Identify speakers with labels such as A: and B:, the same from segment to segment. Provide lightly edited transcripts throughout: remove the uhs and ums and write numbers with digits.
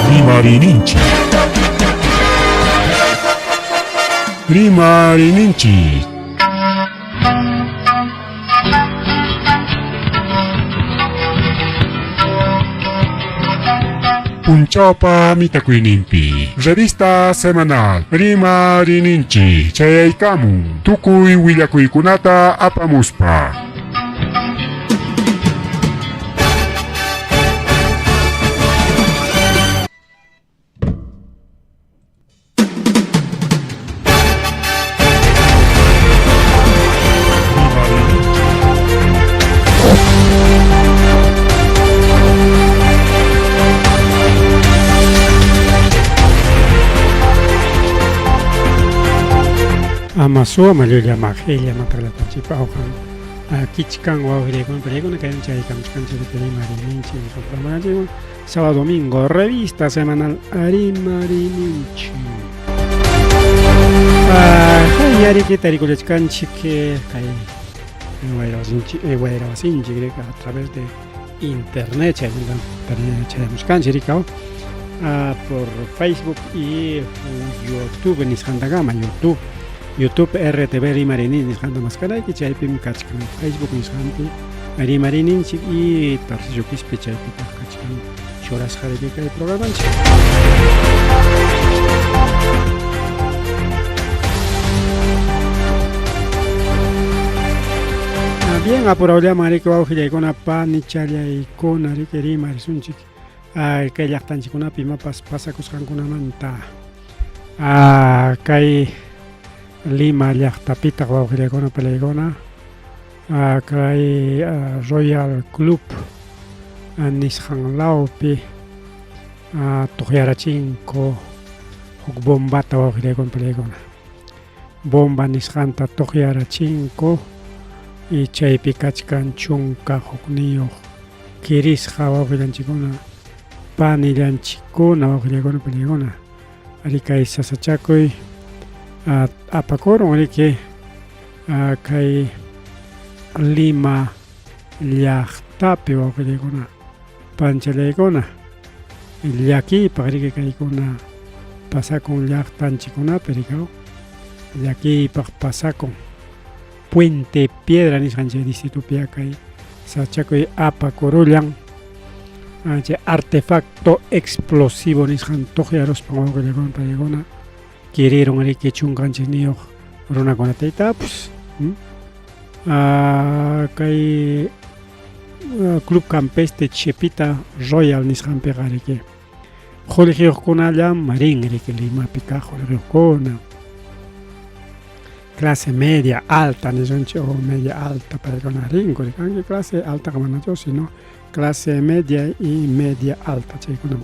A: Rimarininchik. Rimarininchik. Punchawpa mitakuyninpi revista semanal Rimarininchik chayaykamun tukuy willakuykunata apamuspa.
B: Ama suwa llulla maqilla matarlapanchikpa awqan kichkan wawqillaykuna pallaykuna kayman chaykamuchkanchik rimarininchik nisqa Sábado domingo, revista semanal Rimarininchik. Yariki tarikullachkanchik kay wayrawasinchik a través de internet chayamuchkanchik rikaw por Facebook y YouTube nisqantakama YouTube YouTube RTV Rimarini nisqanta maskanayki chaypim kachkan Facebook nisqanpi Rimarininchik y Tarcisio Quispe chaypitaq kachkan churasqa riki kay programanchik. Bien, apurawllaman riki wawqillaykuna panichallaykuna riki rimarisunchik kay llaqtanchikkunapi imapas pasakusqankunamanta. Kay Lima llaqtapitaq wawqillaykuna palaykuna Kay Royal Club nisqan lawpi tuqyarachinku huk bombata wawqillaykuna palaykuna. Bomba nisqanta tuqyarachinku y chaypi kachkan 11 kirisqa wawqillanchikkuna panillanchikkuna wawqillaykuna palaykuna. Ari kay sasachakuy apakurun riki kay Lima llaqtapi wawqillaykuna panchallaykuna llakiypaq riki kaykuna pasakun llaqtanchikkunapi rikaw llakiypaq pasakun Puente Piedra nisqan chay distritopi kay sachakuy apakurullan chay artefacto explosivo nisqan tuqyaruspan wawqillaykuna paykuna kirirun riki 17 runakunata taytapus kay Club Campestre Chepita Royal nisqanpiqa riki qullqiyuqkunallam rin riki Limapi kaq qullqiyuqkuna clase media alta nisunchik o media alta paykuna rinku rikanki clase altaqa manachu sino clase media y media alta chaykunam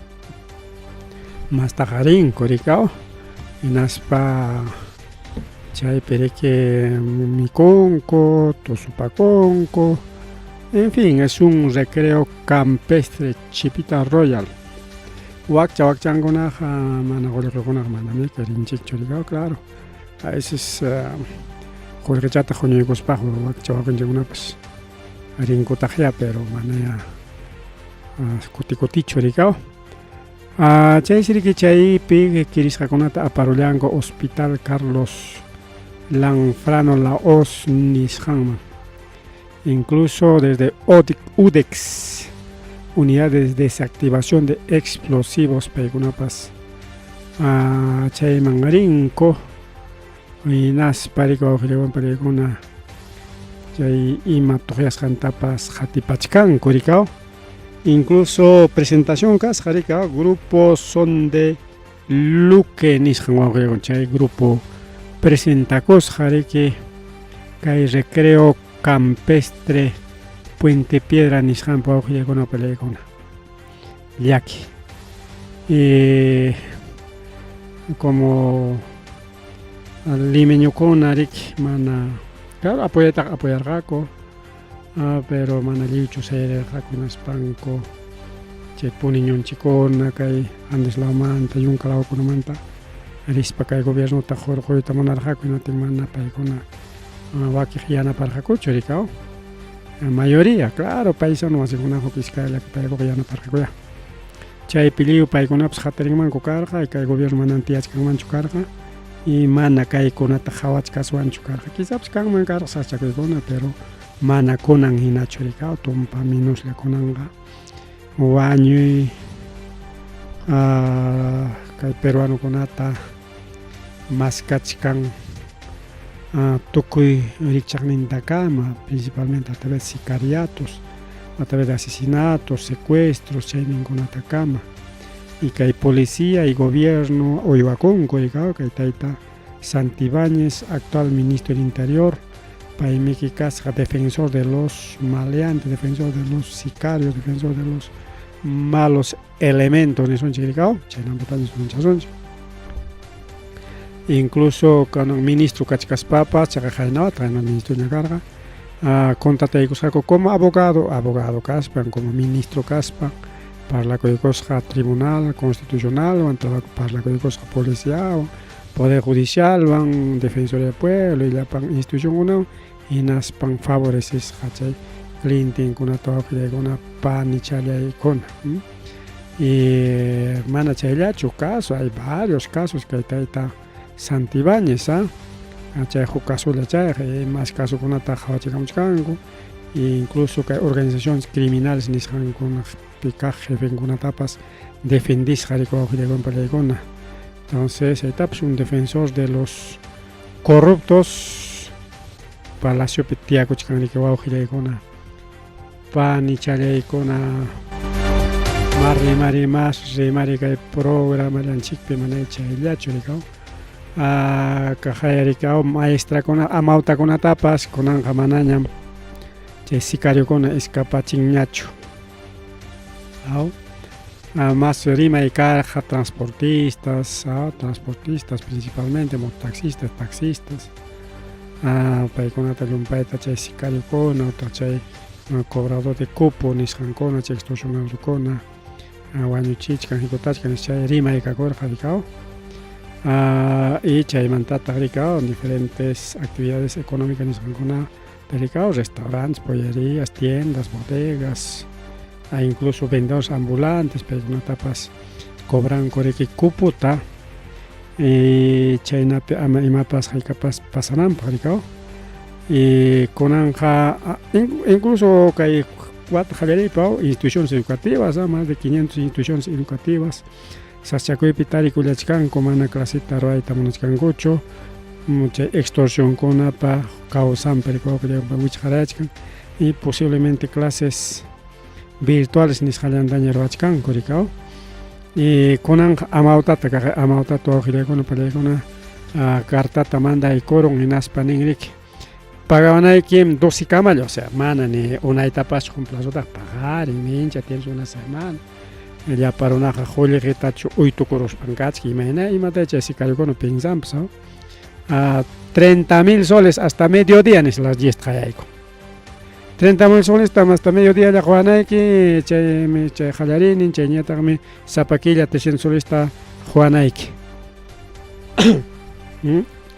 B: mastaqa rinku rikaw hinaspa chaypi riki mikunku tusupakunku en fin es un recreo campestre Chipita Royal wakcha wakchankunaqa mana qullqikunaqa manami rinchikchu rikaw claro a veces qullqichata huñuykuspaqa wakcha wawqinchikkunapas rinkutaqya pero manaya kuti kutichu rikaw chaysi riki chaypi kirisqakunata aparullanku Hospital Carlos Lanfrano Lahoz nisqanman incluso desde UDEX unidad de desactivación de explosivos paykunapas chayman rinku hinaspa riki wawqillawan paykuna chay ima tuqyasqantapas qatipachkanku rikaw incluso presentación kasqa rikaw grupo son de Luque nisqan wawqillawan chay grupo presentakusqa riki kay recreo campestre Puente Piedra nisqanpa wawqillakuna palaykuna llaki. Como limeñokuna riki mana, claro, apoyaytaqa apoyarqaku, pero mana lliwchu sayarirqaku hinaspanku chay puniñunchikuna kay Andes lawmanta, yunka lawkunamanta rispa kay gobiernota hurquyta munarqaku, hinaptin mana paykuna wakiq yanaparqakuchu rikaw. Mayoría, claro, paisano masikuna huk iskaylla paykuqa yanaparqakuyá. Chaypi lliw paykunapas hatarinmanku karqa, kay gobierno manan tiyachkanmanchu karqa y mana kaykunata qhawachkaswanchu karqa. Quizás kanman karqa sasachakuykuna, pero mana kunan hinachu rikaw, tumpa minuslla kunanqa wañuy kay peruanokunata maskachkan tukuy rikchaqnintakama, principalmente a través de sicariatos, a través de asesinatos, secuestros, chayninkunatakama. Y kay policía y gobierno uywakunku rikaw, kay tayta Santibáñez, actual ministro del Interior, paymiki kasqa defensor de los maleantes, defensor de los sicarios, defensor de los malos elementos nisunchik rikaw, chaynamantataña sunchasunchik. Incluso kanan ministro kachkaspapas, chaqa qaynawata qayna ministroña karqa, contrataykusqaku como abogado, abogado kaspan, como ministro kaspan, parlakuykusqa Tribunal Constitucionalwan, parlakuykusqa policiawan, Poder Judicialwan, Defensoría del Pueblo y llapan institucionkunawan, hinaspan favorecesqa chay clientenkunata wawqillaykuna panichallaykuna. Y mana chayllachu caso, hay varios casos kay tayta Santibáñez, chay huk casolla chayqa, más casokunata qhawachikamuchkanku, incluso kay organizaciones criminales nisqankunapi kaq jefenkunatapas defendisqa riki wawqillaykuna pallaykuna. Entonces, chaytapas un defensor de los corruptos palaciopi tiyakuchkan riki wawqillaykuna panichallaykuna. Mas rimari, mas rimari kay programallanchikpi mana chayllachu rikaw. Kaqaya rikaw maestrakuna amawtakunatapas kunanqa manañam chay sicariokuna escapachinñachu. Aw mas rimay karqa transportistas, transportistas principalmente mototaxistas, taxistas, paykunata llumpayta chay sicariokuna utaq chay cobrador de cupo nisqankuna, chay extorsionadorkuna wañuchichkan, hikutachkan, chay rimay kakurqa rikaw. Y chaymantataq rikaw diferentes actividades económicas nisqankuna rikaw, restaurantes, pollerías, tiendas, bodegas, incluso vendedores ambulantes, paykunatapas cobranku riki cuputa, chaynapi ama imapas haykapas pasananpaq rikaw. Y kunanqa incluso kay wata qallariypa instituciones educativas, más de 500 instituciones educativas sasachakuypi tarikullachkanku, mana claseta ruwayta munachkankuchu, chay extorsionkunapa kawsanpi rikaw wichqarayachkan, y posiblemente clases virtuales nisqallantaña ruwachkanku rikaw. Y kunanqa amawtata kaq amawtata wawqillaykuna pallaykuna cartata mandaykurun, hinaspa nin riki pagawanaykim 12 kamalla, o sea, mana ni unaytapas un plazota pagarin, mincha tienes una semana. Llapa runaqa qullqitachu uytukuruspan kachka, imayna imata chay sicariokuna piensanpas, 30,000 soles hasta mediodía nis las 10 qayaykun. 30,000 soles hasta mediodía lla quwanayki, chaymi chay qallarinin, chayñataqmi sapa killa 300 solesta quwanayki.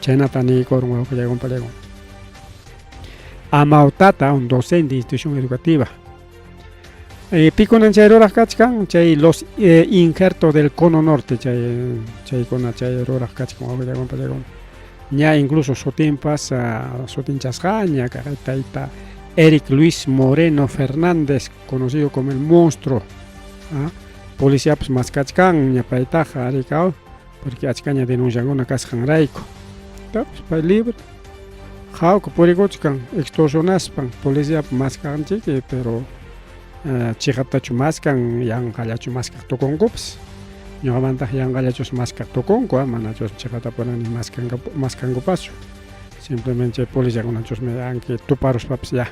B: Chaynata niykurun wawqillaykuna pallaykuna. Amawtata, un docente de institución educativa. Pikunan chay ruraq kachkan, chay los injertos del cono norte, chay chaykuna chay ruraq kachkan wawqillaykuna pallaykuna. Ña incluso sutinpas sutinchasqaña kay tayta Eric Luis Moreno Fernández, conocido como el monstruo. Policiapas maskachkan ña paytaqa rikaw, porque achkaña denunciankuna kasqanrayku. Tapis pay libre. Hawka purikuchkan extorsionaspan policiapa maskanchik, pero chiqaptachu maskan, yanqallachu maskaq tukunkupas. Ñuqamantaq yanqallachus maskaq tukunku, manachus chiqatapuni maskankupaschu. Simplemente policiakunachusmi anki tuparuspapas ya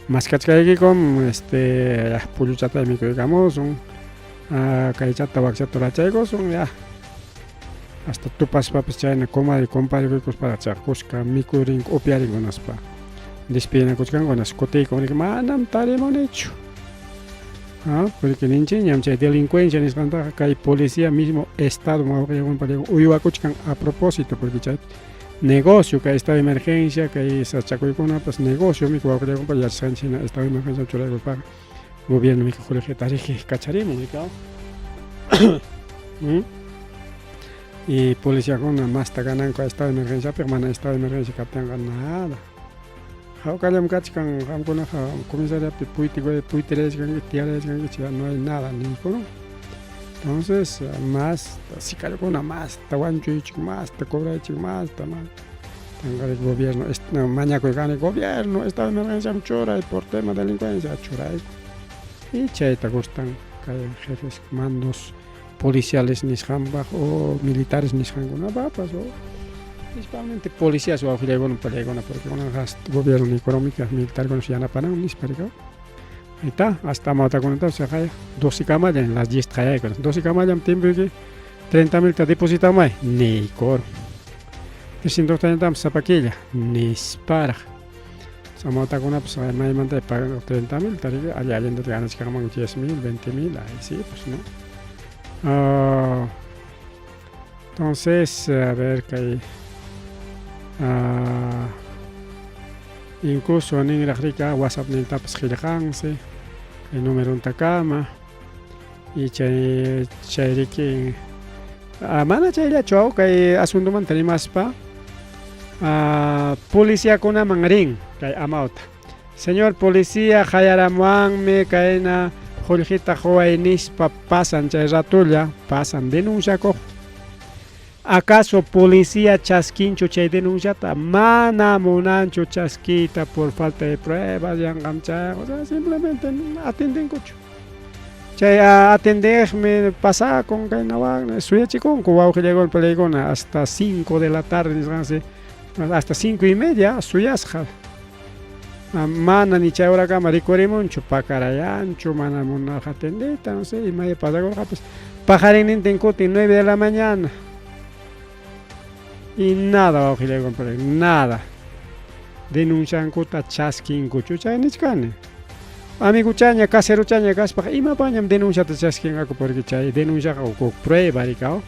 B: maskachkaykikum, ya pulluchata mikuykamusun, kaychata wakchata rachaykusun ya. Hasta tupaspapas chayna comadre compadrekuykusparaq chay kuska mikurinku upyarinku nispa despidinakuchkanku nispa kutiykun riki manam tarimunichu. Ah, porque ninchikñam chay delincuencia nisqantaqa kay policía mismo estado uywakuchkan a propósito porque chay negocio kay estado de emergencia kay sasachakuykunapas negocio mi wawqillaykunpa yachasqanchik hina estado de emergencia churaykuspaqa gobierno mi qullqita riki kacharimun rikaw. Y policiakuna masta gananku estado de emergenciapiqa mana estado de emergencia kaptinqa nada. Hawkallam kachkan qamkunaqa comisariapi puytirayachkankichik tiyarayachkankichik no hay nada niykurun. Entonces más sicariokuna masta wanchuychik masta cobraychik masta más tanqari gobierno mañakuykani gobierno estado de emergenciam churay por tema delincuencia churayku. Y chayta gustan kay jefes mandos policiales nisqanpaq o militares nisqankunapapas o principalmente policías wawqillaykuna pallaykuna porque kunanqa gobierno económica militarkuna yanapanan nispa rikaw. Ahí está, hasta amawtakunatapas chaqaya 12 kamallam las 10 qayayku 12 kamallam tiempoyki 30 milta depositamay niykur. 330 sapa killa nisparaq. Amawtakunapas maymanta pagan 30 mil riki alli allinta ganachkanman 10 mil 20 mil ahí sí pues no. Entonces a ver kay incluso ninraq riki WhatsApp nintapas qillqansi kay numeruntakama y chay chay riki mana chayllachu kay asuntomanta rimaspa policiakunaman rin kay amawta señor policía qayaramuwanmi kayna qullqita quway nispa pasan chay ratolla pasan denunciakuq. Acaso policía chaskinchu chay denunciata mana munanchu chaskiyta por falta de pruebas yanqam chayqa o sea simplemente atendenkuchu. Chay atendeqmi pasakun kayna wakna suyachikunku wawqillaykuna palaykuna hasta 5 de la tarde nisqansi hasta 5 y media suyasqa. Mana ni chay horakama rikurimunchu pakarayanchu mana munarqa atendeyta no sé imaya pasakurqapas paqarinnintin kutin 9 de la mañana. Y nada wawqillaykuna palaykuna nada. Denunciankuta chaskinkuchu chay nichkani. Amiguchaña caserochaña kaspaqa imapañam denunciata chaskinqaku porque chay denunciaqa huk prueba rikaw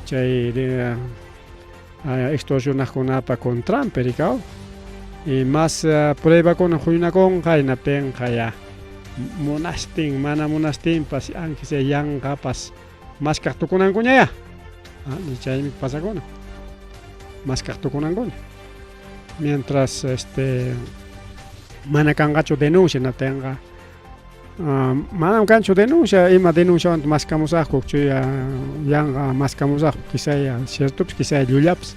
B: chay extorsionaqkunapa contranpi rikaw y más pruebakuna huñunakunqa hinaptinqa ya munastin mana munastinpas aunque sea yanqapas maskaq tukunankuña ya chaymi pasakuna maskaq tukunankuña mientras este mana kanqachu denuncia hinaptinqa manam kanchu denuncia ima denunciawan maskamusaqku chuya yanqa maskamusaqku quizá ciertopas quizá llullapas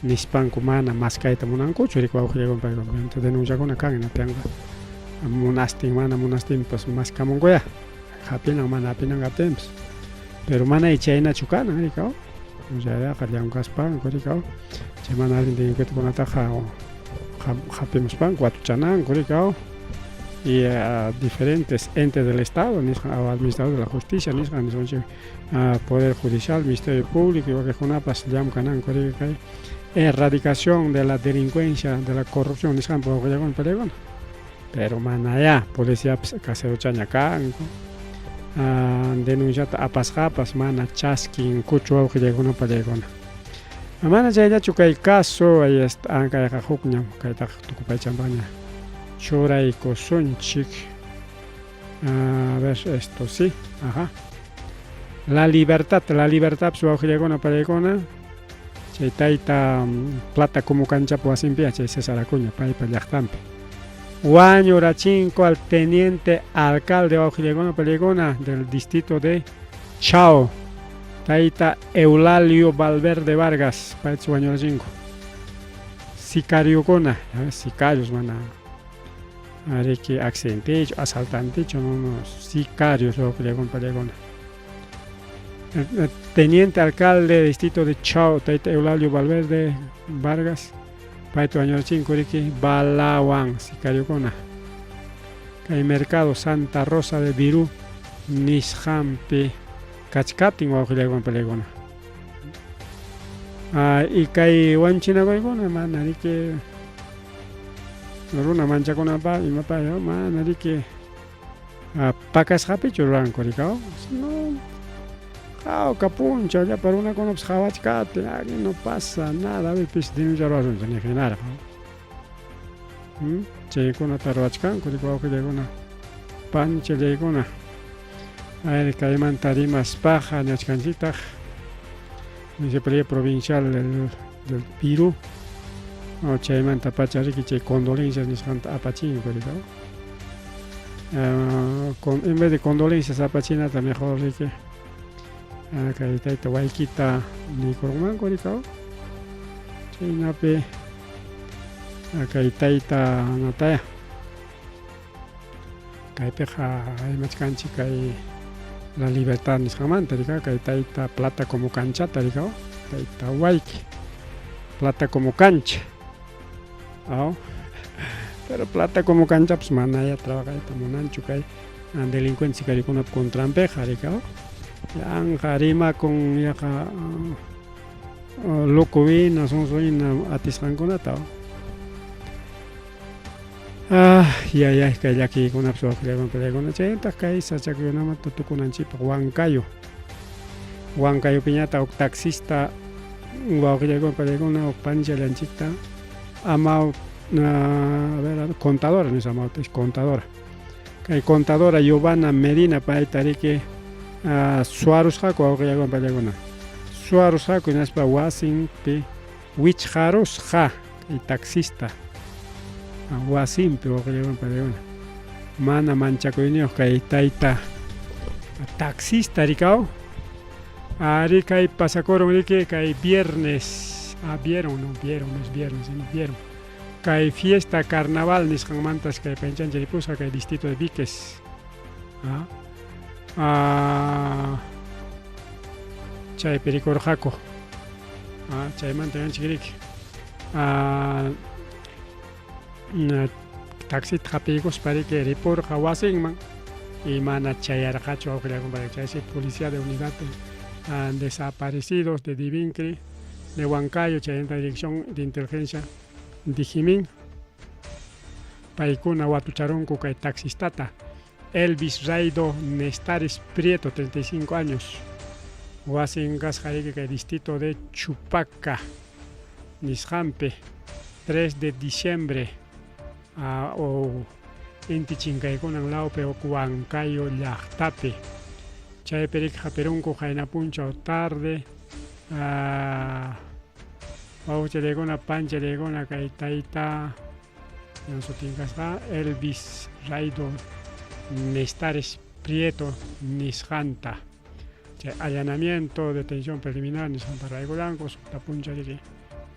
B: nispanku mana maskayta munankuchu riki wawqillaykuna paykuna denunciakuna kan hinaptinqa munastin mana munastinpas maskamunkuya hapinan mana hapinan kaptinpas pero mana chaynachu kanan rikaw chayqa llamkaspanku rikaw chay mana allin delincuentekunataqa hapimuspanku watuchananku rikaw y a diferentes entes del Estado nisqan o administrador de la justicia nisqan nisqanchik Poder Judicial, Ministerio Público y wakiqkunapas llamkananku riki kay erradicación de la delincuencia, de la corrupción nisqanpa wawqillaykuna palaykuna pero manayá policiapas caserochaña kanku denunciata apasqapas mana chaskinkuchu wawqillaykuna palaykuna. Mana chayllachu kay caso ahí está kayqa hukñam kaytaqa tukupaychampaña churaykusunchik. A ver esto sí, ajá. La libertad, la libertad wawqillaykuna palaykuna chay tayta plata kumukanchapa wasinpi chay César Acuña paypa llaqtanpi. Wañurachinku al teniente alcalde wawqillaykuna palaykuna del distrito de Chao. Tayta Eulalio Valverde Vargas paytas wañurachinku. Sicariokuna, sicarios mana ariki accidentichu, asaltantichu, no, no, sicarios wawqillaykuna palaykuna. El teniente alcalde del distrito de Chao, tayta Eulalio Valverde Vargas, payta wañurachinku riki balawan sicariokuna. Kay mercado Santa Rosa de Virú nisqanpi kachkaptin wawqillaykuna palaykuna. Y kay wañuchinakuykuna mana riki runa manchakunapaq imapaq mana riki pakasqapichu ruranku rikaw sino hawka punchaw llapa runakunapas qhawachkaptin aquí no pasa nada a ver pis denuncia ruwasunchik niq hinaraq chaykunata ruwachkanku riki wawqillaykuna panchallaykuna Ayri kaymanta rimaspaqa ñachkanchiktaq Municipalidad Provincial del, del Piru chaymanta pacha riki chay condolencias nisqanta apachinku riki con, en vez de condolencias apachinata mejor riki kay tayta waykita niykurqmanku riki chaynapi kay tayta nataya Kaypiqa rimachkanchik kay La Libertad nisqanmanta rika kay tayta plata como canchata rika tayta wayki plata como cancha aw pero plata como canchapas manaya trabajayta munanchu kay delincuentes karikunap contranpiqa rika yanqa rimakun yaqa loco hina sonso hina atisqankunata. Ah, yayay, kay llakiykunapas waqllaykuna peleakuna chaytaq kay sachakuykunamanta tukunanchikpaq Huancayo. Huancayopiñataq huk taxista wawqillaykuna peleakuna huk panchallanchikta amaw a ver, a ver, contadora nispa amawta es contadora. Kay contadora Giovanna Medina payta riki suwarusqaku wawqillaykuna peleakuna. Suwarusqaku hinaspa wasinpi Wichqarusqa kay taxista wasinpi wawqillaywan paykuna mana manchakuyniyuq kay tayta taxista rikaw ari kay pasakurun riki kay viernes ah vieron no vieron no es viernes sino vieron kay fiesta carnaval nisqanmantas kay panchancha ripusqa kay distrito de Viques ah, ah chaypi rikurqaku Ah, chaymanta yanchik riki. Ah, taxita hapiykuspa riki ripurqa wasinman y mana chayarqachu wawqillaykunpa chaysi policía de unidad de desaparecidos de Divincri de Huancayo chaymanta dirección de inteligencia Dijimin paykuna watucharunku kay taxistata Elvis Raido Nestares Prieto, 35 años. Wasin kasqa riki kay distrito de Chupaca nisqanpi 3 de diciembre o inti chinkaykunan lawpi huk Huancayo llaqtapi. Chaypi riki hapirunku qayna punchaw tarde wawchallaykuna panchallaykuna kay tayta Sutin kasqa Elvis Raido Nestares Prieto nisqanta. Chay allanamiento, detención preliminar nisqanta raykuranku, suqta puncha riki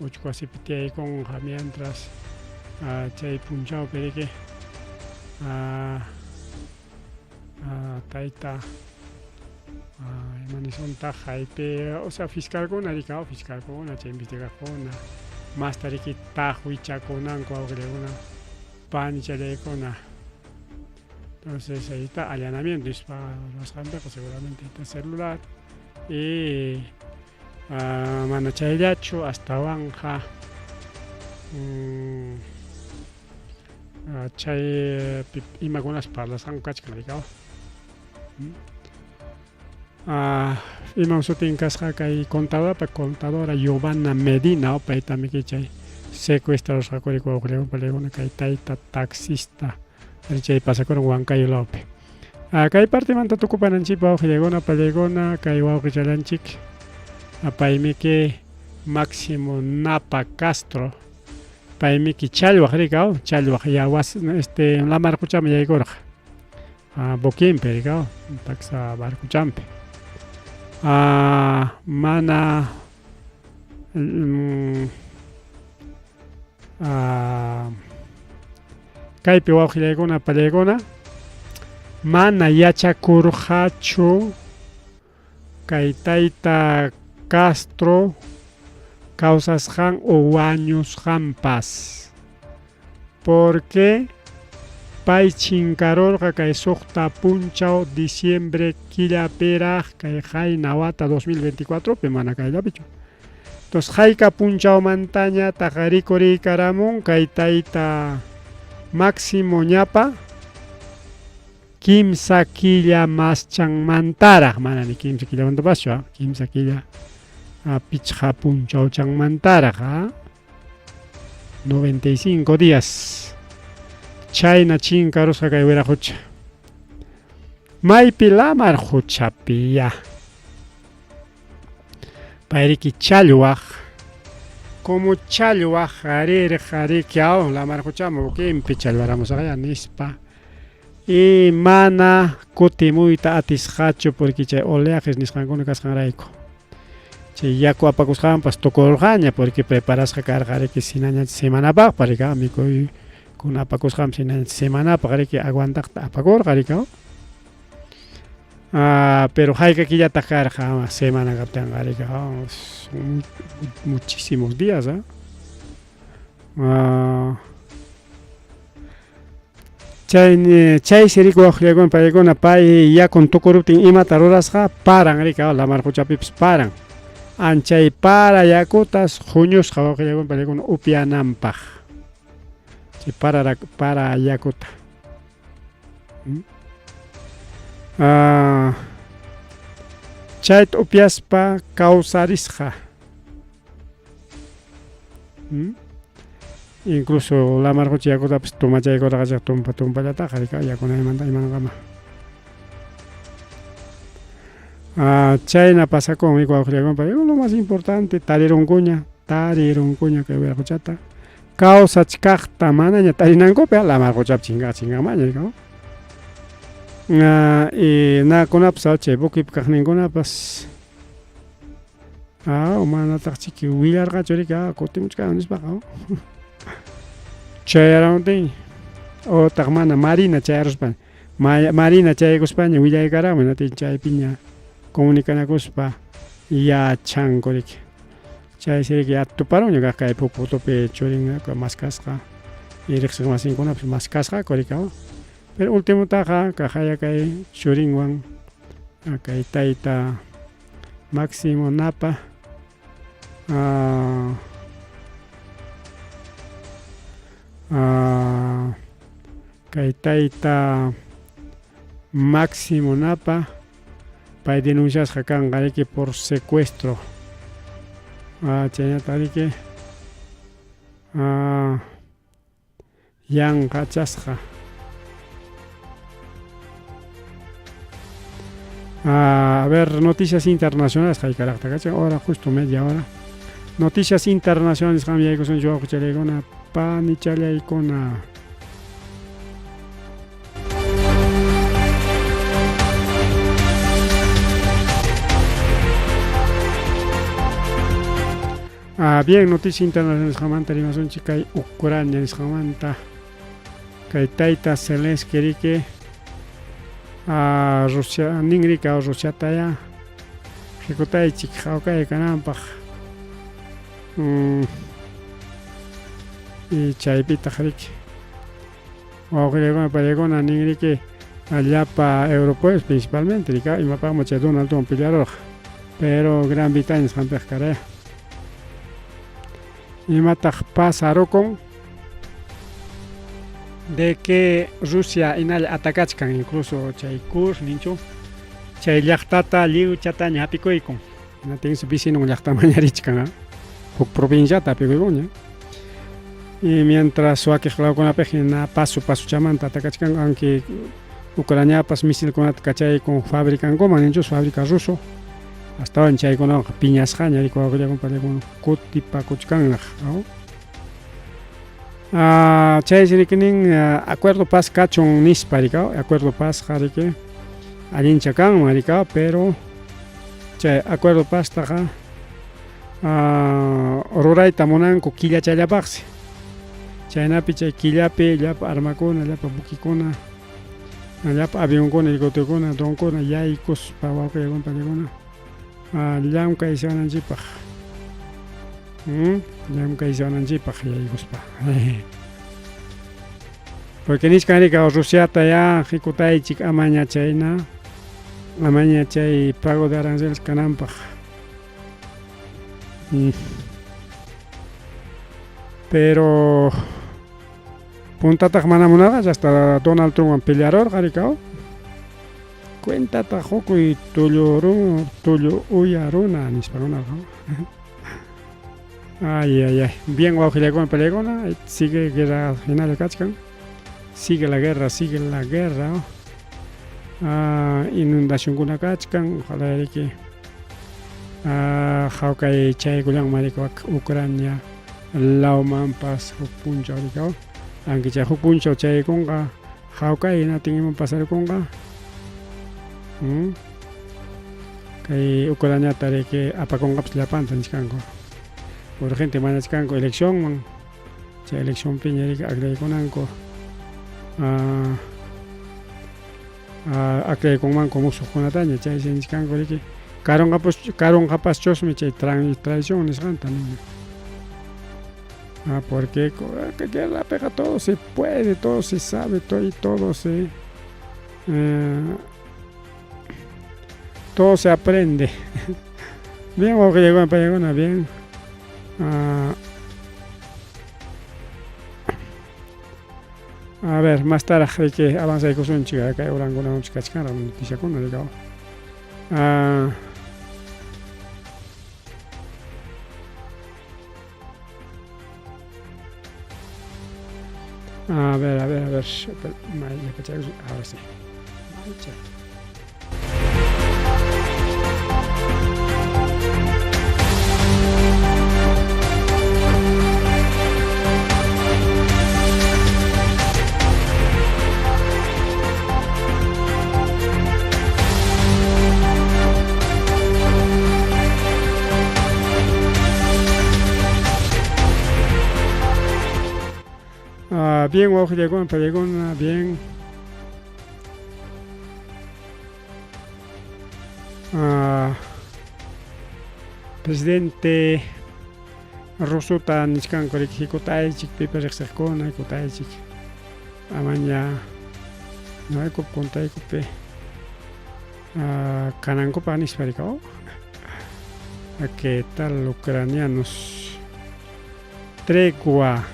B: uchku wasipi tiyaykunqa mientras chay punchawpi riki tayta ima nisuntaq haypi o sea fiscalkuna riki fiscalkuna chay investigaqkuna masta riki taqwichakunanku awqillakuna panchallaykuna entonces ahí está allanamiento nispa ruwasqanpiqa seguramente está celular y mana chayllachu astawanqa chay imakunas parlasqanku kachkan rikaw Imam sutin kasqa kay contadorpa contadora Giovanna Medina paytami chay secuestrarusqaku riki wawqillaywan kay tayta taxista chay pasakurun Huancayo lawpi. Kay partemanta tukupananchikpaq wawqillaykuna pallaykuna kay wawqichallanchik paymiki Máximo Napa Castro paymiki challwaq rikaw challwaq ya was este lamar quchaman yaykurqa. Boquinpi rikaw taksa barcochampi mana kaypi wawqillaykuna pallaykuna mana yachakurqachu kay tayta Castro kawsasqan o wañusqanpas. Porque pay chinkarurqa kay suqta punchaw diciembre killapiraq kay qayna wata 2024 pi mana kayllapichu. Entonces hayka punchawmantañataq rikuriykaramun kay tayta Máximo Ñapa kimsa killa maschanmantaraq, mana ni kimsa killamantapaschu, kimsa killa pichqa punchawchanmantaraq, 95 días. Chayna chinkarusqa kay wiraqucha. Maypi lamar quchapiya. Payriki challwaq, como challwaq rirqa riki aw lamar quchaman buquinpi challwaramusaqya nispa. Y mana kutimuyta atisqachu porque chay oleajes nisqankuna kasqanrayku. Chay yaku apakusqanpas tukurqaña porque preparasqa karqa riki sinaña semanapaqpa riki mikuykuna apakusqanpas sinaña semanapaq riki aguantaqta apakurqa riki. Pero hayka killataq karqa semana kaptinqa riki muchísimos días. Chaysi riki wawqillaykuna paykuna pay yakun tukuruptin imata rurasqa paran riki lamar quchapipas paran. Anchay para yakutas huñusqa wawqillaykuna paykuna upyananpaq. Chay para yakuta. Chayta upyaspa kawsarisqa. Incluso lamar qucha yakutapas tumachaykurqachik tumpa tumpallataqa riki yakunaymanta imanqama. Chayna pasakun wawqillaykuna lo más importante tarirunkuña, tarirunkuña kay wiraquchata. Kawsachkaqta manaña tarinankupi lamar quchapi chinkaqa chinkanmaña riki. Y nakunapas chay buquipi kaqninkunapas manataq chiki willarqachu riki kutimuchkani nispaqa. Chayaramuptinña utaq mana marina chayaruspa marina chayaykuspaña willaykaramun hinaptin chaypiña comunicanakuspa yachanku riki. Chaysi riki atuparunña kaq kay Puputupi churin maskasqa y riqsiq masinkunapas maskasqaku riki. Pero ultimotaqa kaqaya kay churinwan kay tayta Máximo Napa kay tayta Máximo Napa pay denunciasqa kanqa riki por secuestro. Chaynataq riki yanqachasqa. A ver, noticias internacionales haykaraqta kachkan, hora justo media hora. Noticias internacionales nisqanmi yaykusunchik wawqichallaykuna, panichallaykuna. Bien, noticias internacionales nisqanmanta rimasunchik kay Ucrania nisqanmanta. Kay tayta Zelensky riki Rusia nin riki Rusiataya rikutaychik hawkayay kananpaq. Y chaypitaq riki wawqillaykuna paykuna nin riki llapa europeos principalmente riki imapaqmi chay Donald Trump pelearurqa. Pero Gran Bretaña nisqanpiqa karaya. Imataq pasarukun de que Rusia hinalla atacachkan incluso chay Kursk ninchu chay llaqtata lliwchataña hapikuykun. Hinaptinsi vecinon llaqtamanña richkan huk provinciata hapikuykunña. Y mientras wakiq lawkunapiqa hina paso pasonchamanta atacachkan aunque Ucraniapas misilkunata kachaykun fabricankuman ninchus fábrica ruso astawan chaykunawanqa piñasqaña riki wawqillaykuna kutipakuchkanraq. Chaysi riki nin acuerdo paz kachun nispa riki acuerdo pazqa riki allincha kanman riki pero chay acuerdo paztaqa rurayta munanku killachallapaqsi. Chaynapi chay killapi llapa armakuna, llapa buquekuna, llapa avionkuna, helicópterokuna, dronkuna yaykuspa wawqillaykuna panikuna llamkaysiwananchikpaq. Llamkaysiwananchikpaq yaykuspa. Porque nichkan riki Rusiata ya hikutaychik amaña chayna amaña chay pago de aranceles kananpaq. Pero puntataq mana munarqa hasta Donald Trumpwan pelearurqa rikaw. Cuentata qukuy tullu tullu uya runa nispa munarqa. Ay, ay, ay. Bien, wawqillakuna peleakuna, sigue guerra hinalla kachkan. Sigue la guerra, sigue la guerra. Ah, inundacionkuna kachkan, ojalá riki. Ah, hawkay chaykullanman riki wak Ucrania lawmanpas huk punchaw rikaw. Aunque chay huk punchaw chaykunqa hawkay hinatin ima pasarkunqa. Kay Ucraniata riki apakunqapas llapanta nichkanku. Urgente mañachkanku eleccionman. Chay eleccionpiña riki akllaykunanku. Akllaykunmanku musuqkunataña chaysi nichkanku riki karunqapaschusmi chay traición nisqanta nin. Ah, porque guerrapiqa todo se puede, todo se sabe, todo y todo se todo se aprende. Bien, wawqillakuna paykuna, bien. A ver, más tarde riki avanzaykusunchik kay urankunawanchik kachkanraq noticiakuna rikaw. A ver, a ver, a ver. Ahora sí. Bien, wawqillakuna paykuna, bien. Presidente rusuta nichkanku riki hikutaychik pipas riqsiqkuna hikutaychik amaña ñuqaykup contraykupi kanankupaq nispa rikaw. ¿Qué tal ucranianos? Tregua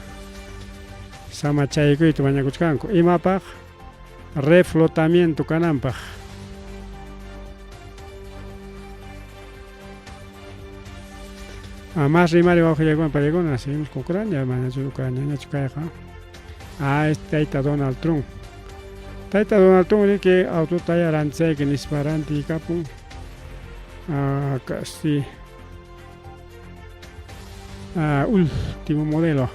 B: samachaykuyta mañakuchkanku imapaq reflotamiento kananpaq. Más rimari wawqillakuna paykuna seguimos con Ucrania, manachu Ucraniañachu kayqa. Es tayta Donald Trump. Tayta Donald Trump riki autotaya rantisayki nispa rantiykapun. Casi último modelo.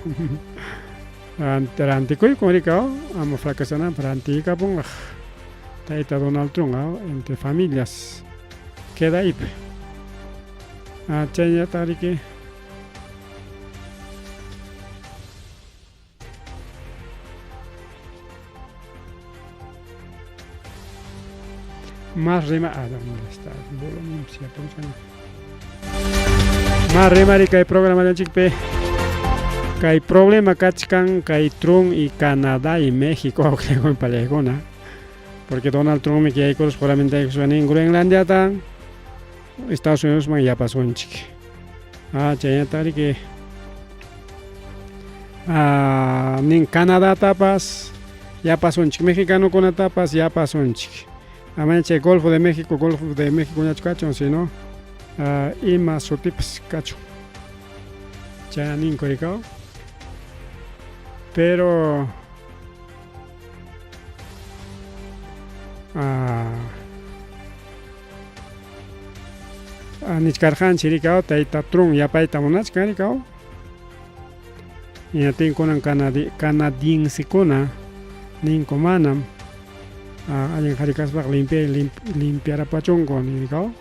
B: Rantikuykun rikaw ama fracasananpaq rantiykapunraq tayta Donald Trump entre familias queda ahí. Chaynataq riki más rima ¿dónde está el volumen? Si más rimari kay programallanchikpi kay problema kachkan kay Trump y Canadá y México palaykuna porque Donald Trump yaykuruspa juramentaykuspa nin Groenlandiata Estados Unidosman yapasunchik. Chaynataq riki nin Canadatapas yapasunchik, mexicanokunatapas yapasunchik. Amaña chay Golfo de México, Golfo de México ñachu kachun, sino ima sutipas kachun. Chayna ninku rikaw. Pero nichkarqanchik rikaw tayta Trump yapayta munachkan rikaw. Hinaptin kunan canadiensekuna ninku manam allin qhari kaspaqa limpiarapachunku rikaw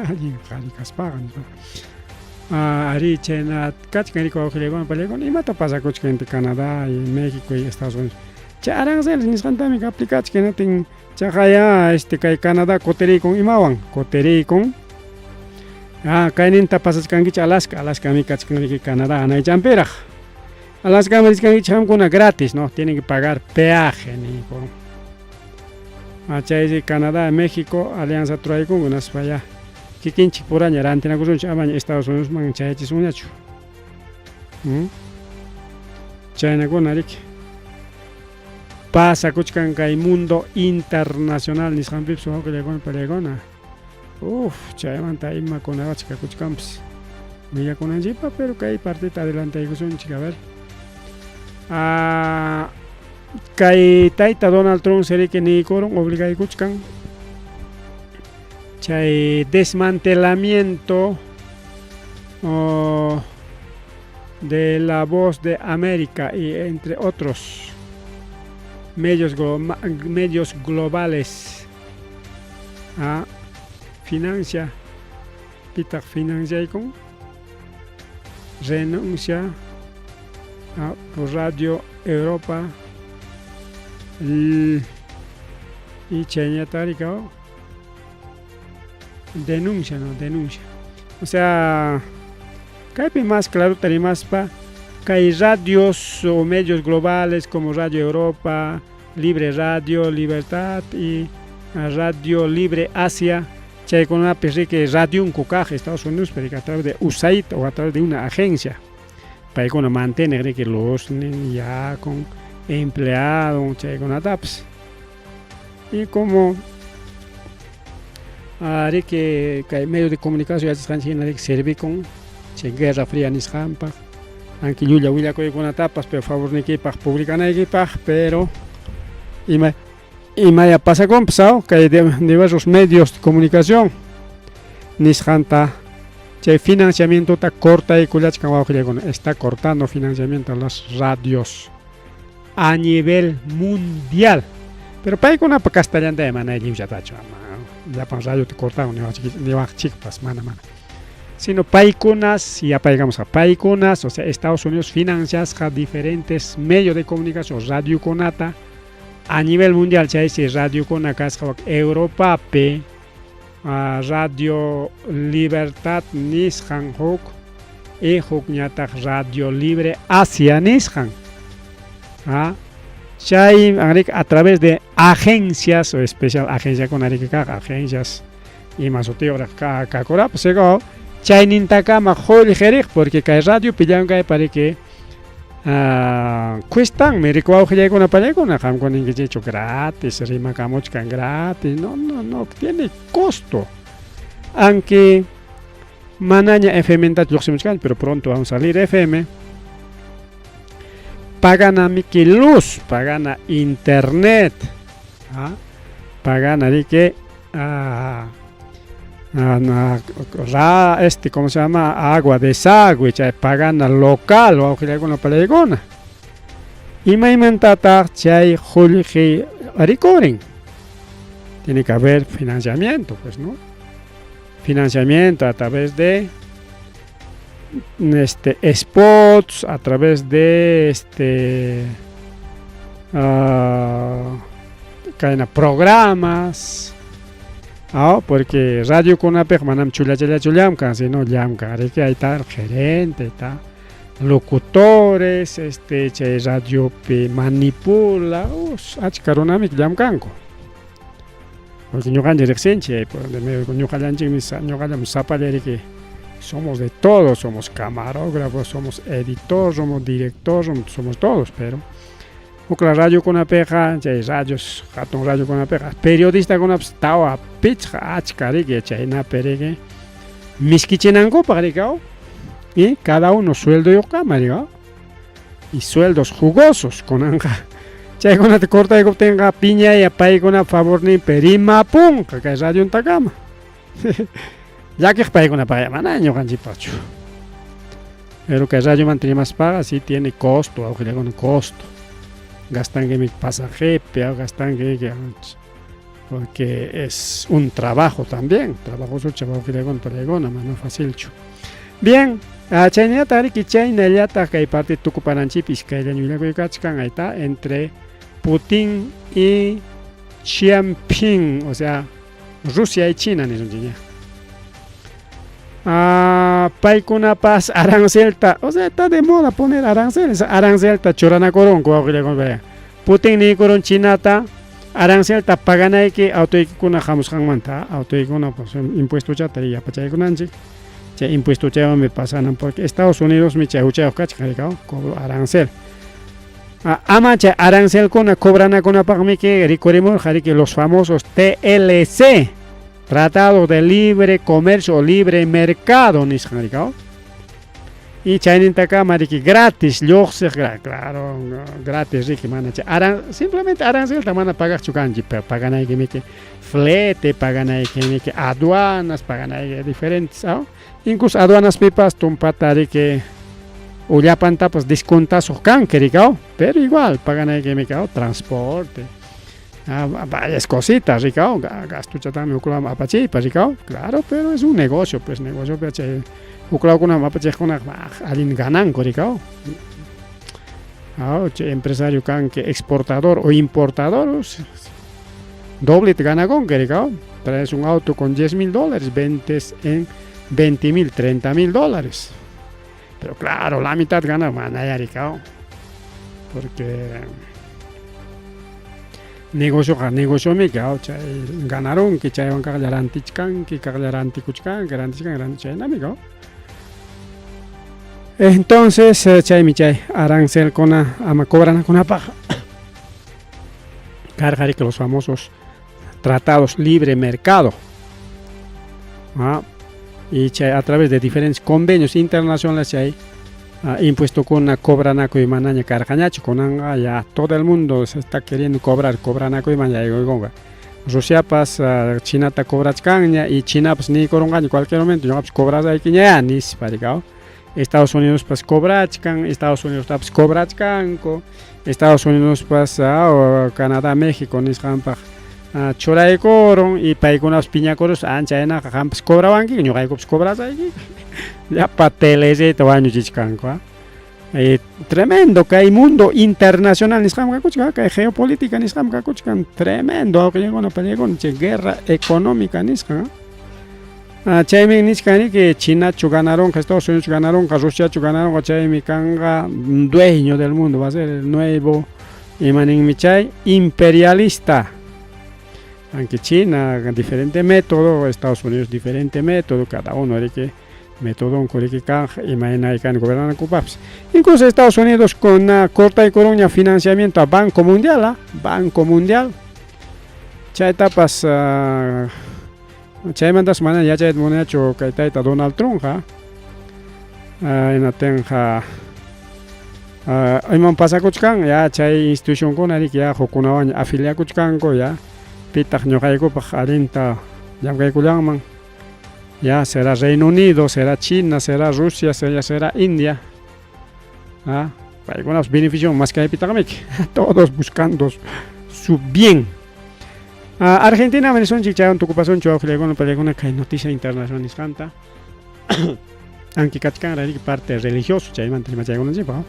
B: allin qhari kaspaqa nispa. Arí chayna kachkan rikaw wawqillaykuna palaykuna imata pasakuchkan entre Canadá y México y Estados Unidos. Chay aranceles nisqantami aplicachkan hinaptin chaqaya kay Canadá kutiriykun imawan kutiriykun. Kayninta pasachkankichik Alaska, Alaskami kachkan riki Canadá anaychanpiraq. Alaskaman richkankichik qamkuna gratis, no, tienen que pagar peaje niyku. Chaysi Canadá, México alianza ruraykunku hinaspa ya Kikinchik puraña rantinakusunchik amaña Estados Unidosman chayachisunñachu. Chaynakuna riki. Pasakuchkan kay mundo internacional nisqanpipas wawqillakuna pariakuna. Uf, chaymanta imakunawach kakuchkanpas. Willakunanchikpa, pero kay partita adelantaykusunchik, a ver. Ah, kay tayta Donald Trump seriki niykurun obligaykuchkan chay desmantelamiento oh, de la Voz de América y entre otros medios, medios globales. Ah, financia, pitaq financiaykun, renuncia a por Radio Europa y chayñatarika denuncia, no, denuncia. O sea, kaypi más claro rimaspa kay radios o medios globales como Radio Europa, Libre Radio, Libertad y Radio Libre Asia, chaykunapi riki radionku kaq Estados Unidos, pero a través de USAID o a través de una agencia. Paykuna mantiene riki luznin, yakun, empleado, chaykunatapas. Y como riki kay medio de comunicación yachasqanchik hina riki servikun chay Guerra Fría nisqanpaq, anki llulla willakuykunatapas, pero favorniykipaq publicanaykipaq, pero ima imaya pasakunpas kay diversos medios de comunicación nisqanta chay financiamientota cortaykullachkan wawqillakuna, está cortando financiamiento a las radios a nivel mundial. Pero paykunapa castellanta mana lliwllatachu, llapan radiota cortaron niwaqchikpas, mana mana. Sino paykunas, y apaykamusqa paykunas, o sea, Estados Unidos financiasqa diferentes medios de comunicación, radiokunata a nivel mundial, chaysi radiokuna kasqa Europapi, Radio Libertad nisqan huk y hukñataq Radio Libre Asia nisqan. Chay a través de agencias o especial agencia con kaq agencias ima sutiyuqraq kakurapas chaynintakama qullqiriq porque kay radio pillankay pariki cuestan rikuwawqillaykuna pallaykuna qamkuna ninkichikchu gratis rimakamuchkan gratis, no, no, no, tiene costo, aunque manaña FM lluqsimuchkan, pero pronto vamos a salir FM. Pagana miki luz, pagana internet, pagana riki ra, este, ¿cómo se llama? Agua desagüe, chay pagana local, wawqillaykuna palaykuna. Imaymantataq chay qullqi rikurin. Tiene que haber financiamiento, pues, ¿no? Financiamiento a través de spots, a través de cadena programas, porque radio kunapiq manam chullachallachu llamkan, sino llamkan riki ahí está el gerente, está locutores, chay radiopi manipula, achka runami llamkanku. Porque ñuqanchik riqsinchik, ñuqallanchikmi ñuqallam sapalla riki somos de todos, somos camarógrafos, somos editor, somos director, somos todos, pero huk radio kunapiqa, chay radios, hatun radio kunapiqa, periodistakunapas tawa, pichqa, achka riki chaynapi riki miskichinankupaq riki, y cada uno sueldoyuqkama riki, y sueldos jugosos kunanqa chaykunata cortaykuptinqa piñaya paykuna favorninpi rimapunqa kay radiontakama. Llakiq paykunapaq mana ñuqanchikpaqchu. Pero kay radiomanta rimaspaqa sí tiene costo, wawqillakuna, costo. Gastanki pasajepi, gastanki porque es un trabajo también, trabajo sucha wawqillakuna palaykuna, mana facilchu. Bien, chaynallataq riki chaynallataq kay parte tukupananchikpi iskayllaña willakuy kachkan, ahí está, entre Putin y Jinping, o sea, Rusia y China nisunchikña. Paykunapas arancelta, o sea, está de moda poner aranceles, arancelta churanakurunku wawqillaykuna. Putin niykurun Chinata, Arancelta paganayki autoykikuna hamusqanmanta, autoykikuna pues impuestochata yapachaykunanchik. Chay impuestochaywanmi pasanan porque Estados Unidosmi chay huchayuq kachkan rikaw, cobro arancel. Ama chay arancelkuna cobranakunapaqmiki rikurimurqa riki los famosos TLC, Tratado de Libre Comercio o Libre Mercado nisqan rikaw. Y chaynintakama riki gratis lluqsiq, claro, gratis riki mana chay aran, simplemente arancelta mana pagaqchu kanki, pero paganaykimiki flete, paganaykimiki aduanas, paganayki diferentes, ¿ah? Incluso aduanaspipas tumpata riki ullapantapas descontasuq kanki rikaw, pero igual paganaykimiki, ¿ah? Transporte, varias cositas rikaw, gastuchataqmi huklaman apachiypa rikaw, claro, pero es un negocio, pues negocio chay huklawkunaman apachiqkunaqa allin gananku rikaw. Chay empresario kanki exportador o importador, doble te ganakunki rikaw, traes un auto con $10,000, vendes en 20,000, $30,000. Pero claro, la mitad gana manaya rikaw, porque negocioqa negociomiki, chay ganarunki, chaywan kaqlla rantichkanki, kaqlla rantikuchkanki, rantichkanki, rantichaynami kaw. Entonces, chaymi chay arancelkuna ama cobranakunapaq karqa riki los famosos tratados libre mercado. Y chay a través de diferentes convenios internacionales chay impuestokuna cobranakuy manaña karqañachu, kunanqa ya todo el mundo se está queriendo cobrar, cobranakuyman yaykuykunqa. Rusiapas Chinata cobrachkanña y Chinapas niykurunqaña cualquier momento ñuqapas cobrasaykiña nispa rikaw. Estados Unidospas cobrachkan, Estados Unidostapas cobrachkanku, Estados Unidospas Canadá, México nisqanpaq churaykurun y paykunapas piñakurus ancha hinaqa qampas cobrawanki, ñuqaykupas cobrasayki. Llapa TLCta wañuchichkanku. Tremendo kay mundo internacional nisqam kakuchkan, kay geopolítica nisqam kakuchkan, tremendo awqillakuna peleakuna chay guerra económica nisqan. Chaymi nichkan riki Chinachu ganarunqa, Estados Unidos ganarunqa, Rusiachu ganarunqa, chaymi kanqa dueño del mundo, va a ser el nuevo imaninmi chay imperialista. Aunque China diferente método, Estados Unidos diferente método, cada uno riki método riki kaq imayna kan gobernanankupaqpas. Incluso Estados Unidos con cortaykuruña financiamiento a Banco Mundial, Banco Mundial. Chaytapas chaymantas mana yachayta munachu kay tayta Donald Trump, inatinqa imam pasakuchkan ya chay institucionkuna riki ya hukkunawanña afiliakuchkanku ya pitaq ñuqaykupaq allinta llamkaykullanman, ya será Reino Unido, será China, será Rusia, será India. Paykunapas beneficio más kaypitaqmiki, todos buscando su bien. Argentina Venezuela chaywan tukupasunchu awqillakuna pallaykuna kay noticia internacional nisqanta. Aunque kachkan riki parte religioso chaymanta rimachaykunanchikpaq.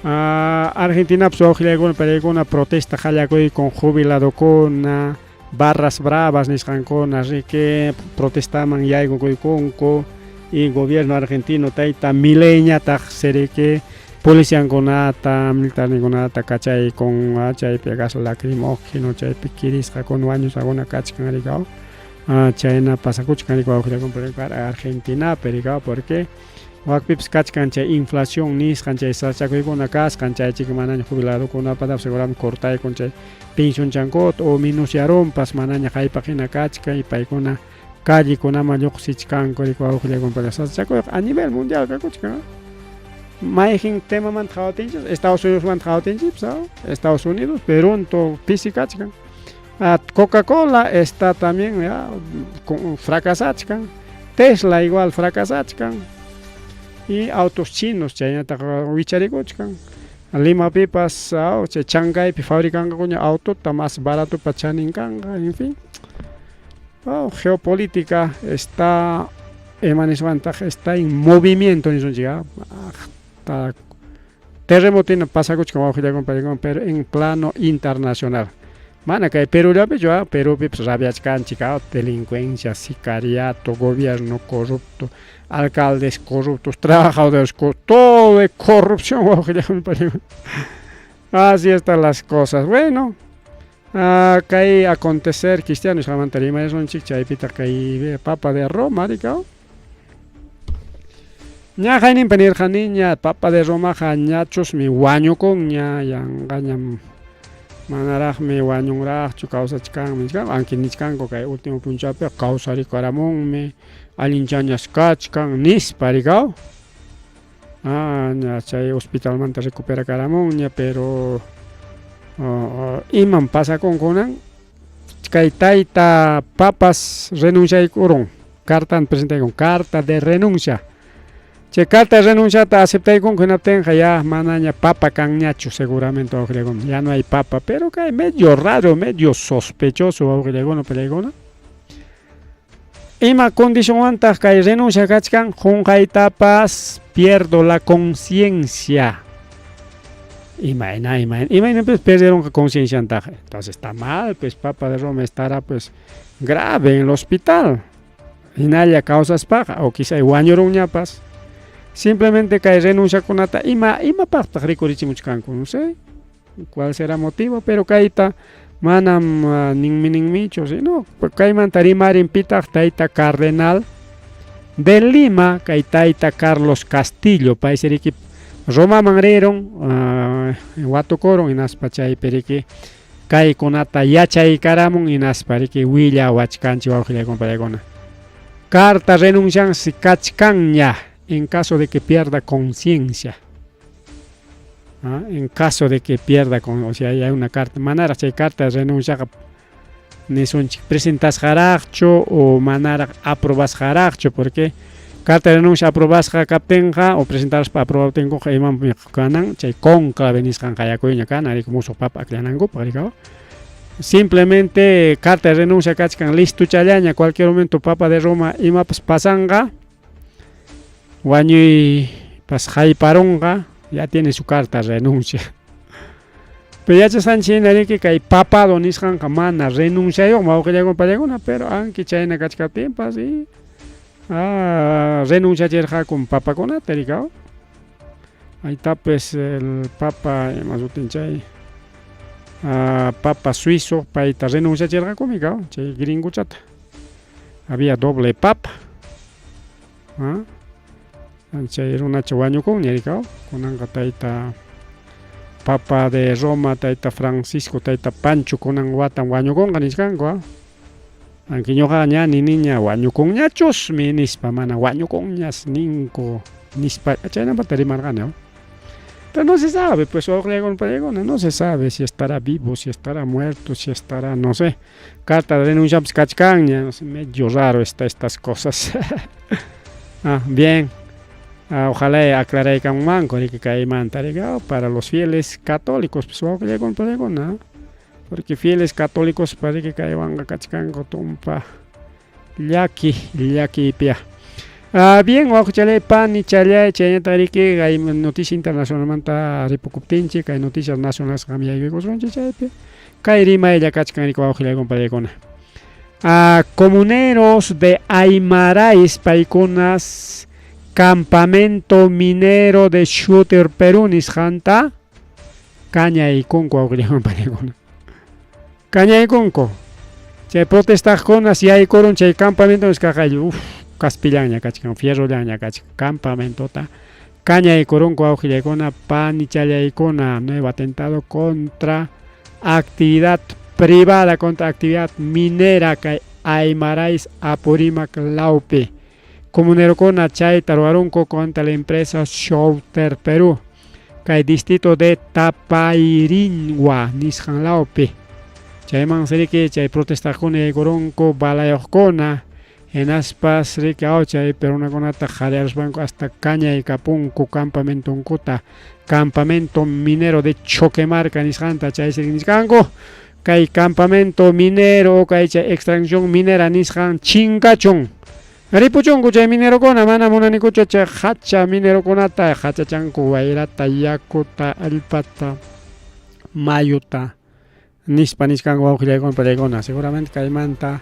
B: Argentinapas awqillakuna pallaykuna protesta qallakuy con jubiladokuna, barras bravas nisqankuna riki protestaman yaykukuykunku y gobierno argentino tayta Mileiñataq siriki policiankunata, militarninkunata kachaykun, chaypi gas lacrimógeno, chaypi kirisqakuna wañusqakuna kachkan rikaw. Chayna pasakuchkan riki wawqillakuna Argentinapi rikaw, porque wakpipas kachkan chay inflación nisqan chay sasachakuykuna kasqan chaychika manaña jubiladokunapatapas seguramente cortaykun chay pensionchankuta o minuciarunpas manaña haypaq hina kachkan y paykuna callekunaman lluqsichkanku riki wawqillakuna sasachakuyqa a nivel mundial kakuchkan. Mayqin temamanta qhawatinchis, Estados Unidosmanta qhawatinchis, Estados Unidos, Perú pisi kachkan. Coca-Cola está también ya fracasachkan, Tesla igual fracasachkan y autos chinos chaynataqa wicharikuchkan. Limapipas chay Chancaypi fabricanqakuña autota más baratopa chanin kanqa, en fin. Geopolítica está imaniswantaq está en movimiento nisunchik, terremoto hina pasakuchkan wawqillakuna pero en plano internacional. Mana kay Perú llapichu, Perúpipas rabiachkanchik, delincuencia, sicariato, gobierno corrupto, alcaldes corruptos, trabajadores corruptos, todo de corrupción wawqillakuna. Así están las cosas. Bueno, Ah, kay acontecer cristiano nisqamanta rimaysunchik chaypitaq kay Papa de Roma rikaw. Ña hayninpa nirqaniña Papa de Romaqa ñachusmi wañukunña yanqañam manaraqmi wañunraqchu kawsachkanmi nichkanku aunque nichkanku kay último punchawpiqa kawsarikaramunmi allinchañas kachkan nispa rikaw. Ah, ña chay hospitalmanta recuperakaramunña pero imam pasakun kunan kay tayta papas renunciaykurun cartan presentaykun carta de renuncia chay carta de renunciata aceptaykunku hinaptinqa ya manaña papa kanñachu seguramente wawqillaykuna ya no hay papa pero kay medio raro medio sospechoso wawqillaykuna pallaykuna Ima condicionwantaq kay renuncia kachkan? Qunqaytapas pierdo la conciencia. Imayna, imayna, imayna pues perdieron concienciantaqa. Entonces está mal, pues Papa de Roma estará pues grave en el hospital. Hinalla kawsaspaqa o quizá wañurunñapas. Simplemente kay renunciakunata ima imapaqtaq rikurichimuchkanku, no sé cuál será motivo, pero kayta manam ninmi ninmichu, sino kaymanta rimarin pitaq tayta cardenal de Lima, kay tayta Carlos Castillo, paysi riki Romaman rirun, watukurun hinaspa chaypi riki kaykunata yachaykaramun hinaspa riki willawachkanchik wawqillaykuna pallaykuna. Carta renunciansi kachkanña en caso de que pierda conciencia. ¿Ah? En caso de que pierda con, o sea, hay una carta, manaraq chay carta de renunciaqa nisunchik presentasqaraqchu o manaraq aprobasqaraqchu porque carta de renuncia aprobasqa kaptinqa o presentaspa aprobaptinkuqa imanmi kanan chay cónclave nisqan qayakuyña kanan riki musuq papa akllanankupaq rikaw. Simplemente carta de renuncia kachkan listochallaña cualquier momento Papa de Roma imapas pasanqa wañuypas hayparunqa ya tiene su carta renuncia. Pero yachasqanchik hina riki kay papado nisqanqa mana renunciayuqmi wawqillaykuna pallaykuna pero aunque chayna kachkaptinpas y renunciachirqakum papakunata rikaw. Ahí está pues el papa ima sutin chay papa suizo payta renunciachirqakumi kaw chay gringuchata. Había doble papa. Chay runacha wañukunña rikaw kunanqa tayta Papa de Roma tayta Francisco tayta Pancho kunan watan wañukunqa nichkanku. Aunque ñuqaqa ña niniña wañukunñachusmi nispa mana wañukunñas ninku nispa chaynamanta rimarqani. Pero no se sabe, pues wawqillaykuna no se sabe si estará vivo, si estará muerto, si estará, no sé. Carta de renuncia pues kachkanña, no sé, medio raro está estas cosas. Bien. Ojalá aclaraykamunmanku riki kaymanta riki para los fieles católicos pues wawqillaykuna pallaykuna porque fieles católicos parece kaywanqa kachkanku tumpa llaki llakiypiya. Bien wawqichalay panichalay chaynataq riki kay noticia internacionalmanta ripukuptinchik kay noticias nacionales qamyaykusunchik chaypi kay rimaylla kachkan riki wawqillaykuna pallaykuna. Comuneros de Aymarais paykunas campamento minero de Shooter Perú nisqanta kañaykunku wawqillaykuna pallaykuna. Kañaykunku chay protestaqkunas yaykurun chay campamento nisqaqa kaspillaña kachkan fierrollaña kachkan campamentota kañaykurunku wawqillaykuna panichallaykuna nuevo atentado contra actividad privada contra actividad minera kay Aymarais Apurímac lawpi comunerokuna chayta ruwarunku contra la empresa Shooter Perú kay distrito de Tapairingua nisqan lawpi chaymansi riki chay protestaqkuna yaykurunku balayuqkuna hinaspas riki chaypi runakunata qhariyaruspanku hasta kañaykapunku campamentonkuta campamento minero de Choquemarca nisqanta chaysi nichkanku kay campamento minero kay chay extracción minera nisqan chinkachun ripuchunku chay minerokuna mana munanikuchu chay hacha minerokunata hachachanku wayrata yakuta allpata mayuta nispa nichkanku wawqillaykuna pallaykuna seguramente kaymanta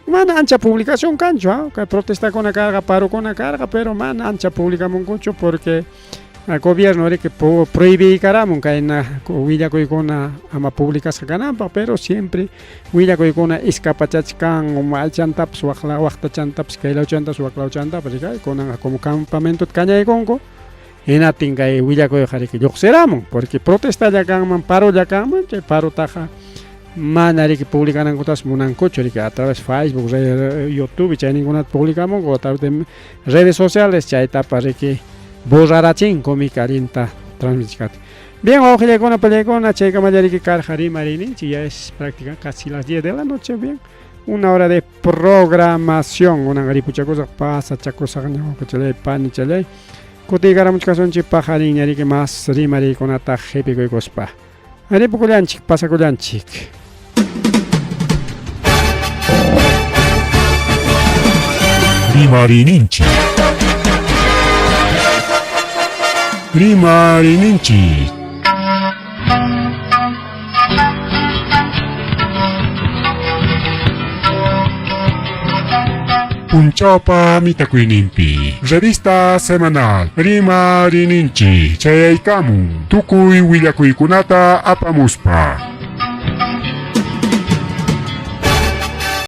B: mana ancha publicación kanchu kay protestakuna karqa parokuna karqa pero mana ancha publicamunkuchu porque Gobierno riki prohibiykaramun kayna willakuykuna ama publicasqa kananpaq, pero siempre willakuykuna iskapachachkan maychantapas waqtachantapas kaylawchantapas waklawchantapas riki kunanqa como campamentota kañaykunku hinaptin kay willakuyqa riki lluqsiramun porque protestalla kanman parolla kanman chay parotaqa mana riki publicanankutas munankuchu riki a través Facebook, YouTube chayninkunata publicamunku a través de redes sociales chaytapas riki borrarachinku mika allinta transmitichkaptin. Bien, wawqillaykuna pallaykuna chaykamalla riki karqa rimariyninchik ya es prácticamente casi las 10 de la noche, bien. Una hora de programación, kunan ripuchakusaq pasachakusaqña wawqichalay panichalay. Kutiykaramuchkasunchik paqarinña riki mas rimariykunata qhipikuykuspa. Ripukullanchik, pasakullanchik.
A: Rimariyninchik. Rimariyninchik. Punchawpa mitakuyninpi. Revista semanal Rimariyninchik chayaykamun tukuy willakuykunata apamuspa.